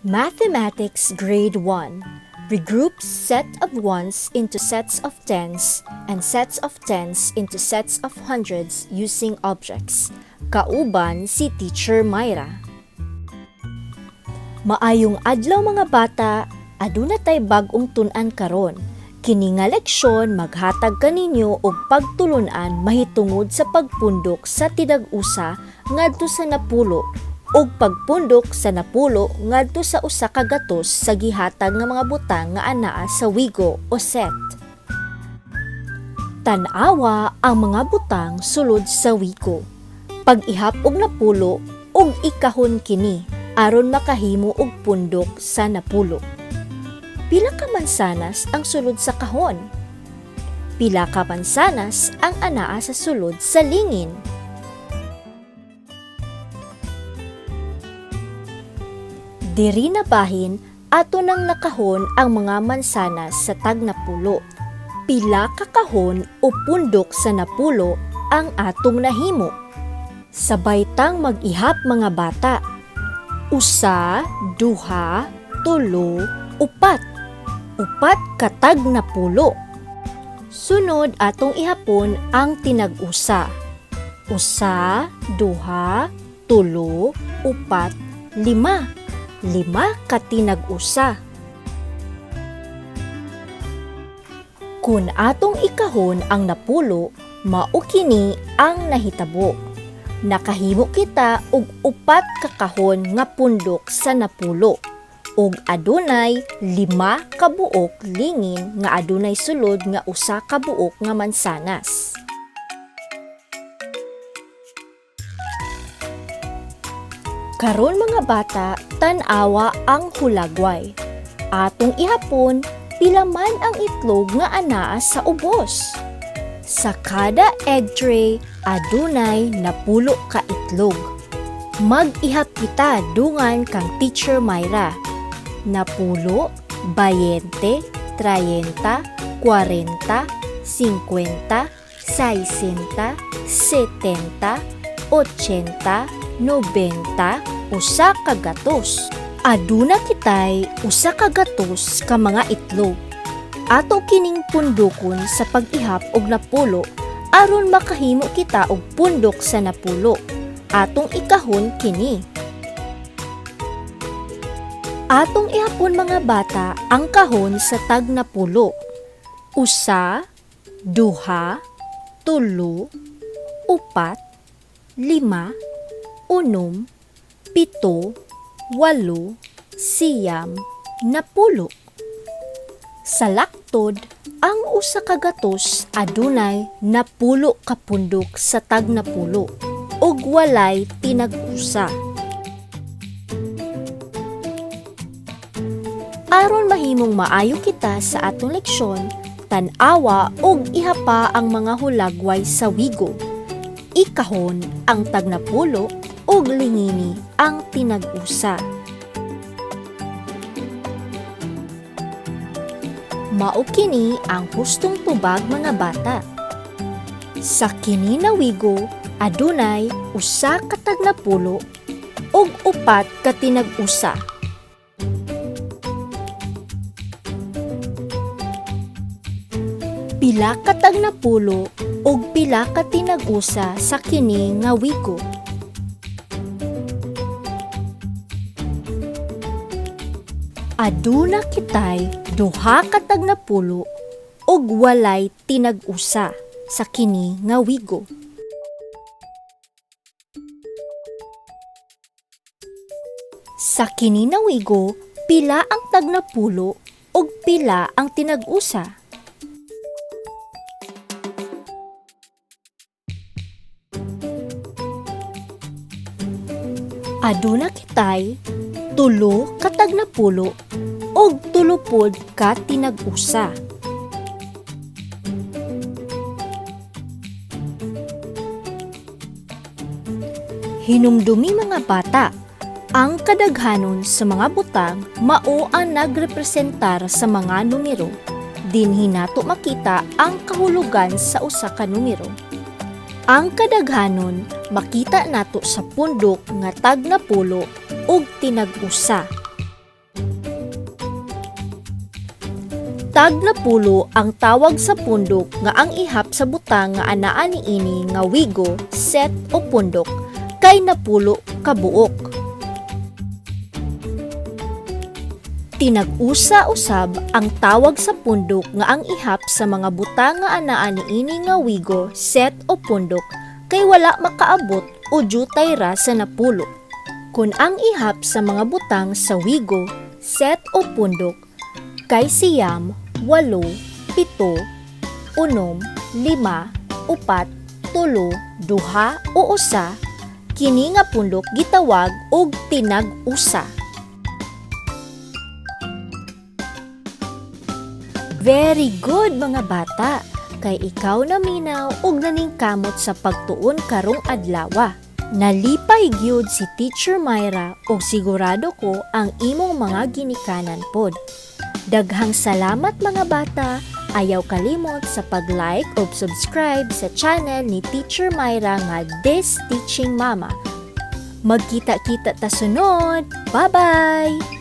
Mathematics Grade 1. Regroup set of ones into sets of tens and sets of tens into sets of hundreds using objects. Kauban si Teacher Myra. Maayong adlaw, mga bata, aduna tay bag-ong tun-an karon. Kini nga leksyon maghatag kaninyo og pagtulun-an mahitungod sa pagpundok sa tinag-usa ngadto sa napulo ug pagpundok sa napulo ngadto sa 100 sa gihatag nga mga butang nga anaa sa wigo o set. Tan-awa ang mga butang sulod sa wigo. Pag-ihap og napulo ug ikahon kini aron makahimo og pundok sa napulo. Pila ka mansanas ang sulod sa kahon? Pila ka mansanas ang anaa sa sulod sa lingin? Diri na bahin, ato nang nakahon ang mga mansanas sa tagnapulo. Pila ka kahon o pundok sa napulo ang atong nahimo? Sabay tang mag-ihap, mga bata. 1, 2, 3, 4. 4 ka tagnapulo. Sunod, atong ihapon ang tinag-usa. 1, 2, 3, 4, 5. 5 ka tinag-usa. Kun atong ikahon ang napulo, mao kini ang nahitabo. Nakahimo kita og 4 ka kahon nga pundok sa napulo ug adunay 5 ka buok lingin nga adunay sulod nga 1 ka buok nga mansanas. Karon, mga bata, tan-awa ang hulagway. Atong ihapon pila man ang itlog nga anaa sa ubos. Sa kada egg tray, adunay 10 ka itlog. Mag-ihap kita dungan kang Teacher Myra. 10, 20, 30, 40, 50, 60, 70, 80, 90, 100. Aduna kitay 100 ka mga itlog. Ato kining pundokon sa pag-ihap og 10 aron makahimo kita og pundok sa 10. Atong ikahon kini. Atong ihapon, mga bata, ang kahon sa tag 10. 1, 2, 3, 4, 5, 6, 7, 8, 9, 10. Sa laktod, ang 100 adunay 10 ka pundok sa tag 10 ug walay tinag-usa. Aron mahimong maayo kita sa atong leksyon, tan-awa ug ihapa ang mga hulagway sa wigo. Ikahon ang tag 10 ug lingini ang tinag-usa. Mao kini ang hustong tubag, mga bata. Sa kini na wigo, adunay 1 ka tag 10 ug 4 ka tinag-usa. Pila ka tag 10 ug pila ka tinag-usa sa kini nga wigo? Aduna kitay 2 ka tag 10 ug walay tinag-usa sa kini nga wigo. Sa kini nga wigo, pila ang tag 10 ug pila ang tinag-usa? Aduna kitay 3 ka tag 10 ug 3 pod ka tinag-usa. Hinumdumi, mga bata, ang kadaghanon sa mga butang mao ang nagrepresentar sa mga numero. Dinhi nato makita ang kahulugan sa usa ka numero. Ang kadaghanon makita nato sa pundok nga tag 10 ug tinag-usa. Tag 10 ang tawag sa pundok nga ang ihap sa butang nga anaa niini nga wigo, set o pundok kay 10 ka buok. Tinag-usa usab ang tawag sa pundok nga ang ihap sa mga butang nga anaa niini nga wigo, set o pundok kay wala makaabot o jutay ra sa 10. Kun ang ihap sa mga butang sa wigo, set o pundok kay 9, 8, 7, 6, 5, 4, 3, 2 o 1, kini nga pundok gitawag og tinag-usa. Very good, mga bata! Kay ikaw naminaw ug naningkamot sa pagtuon karong adlawa. Nalipay gyud si Teacher Myra ug sigurado ko ang imong mga ginikanan pod. Daghang salamat, mga bata. Ayaw kalimot sa pag-like o subscribe sa channel ni Teacher Myra nga This Teaching Mama. Magkita-kita ta sunod. Bye-bye!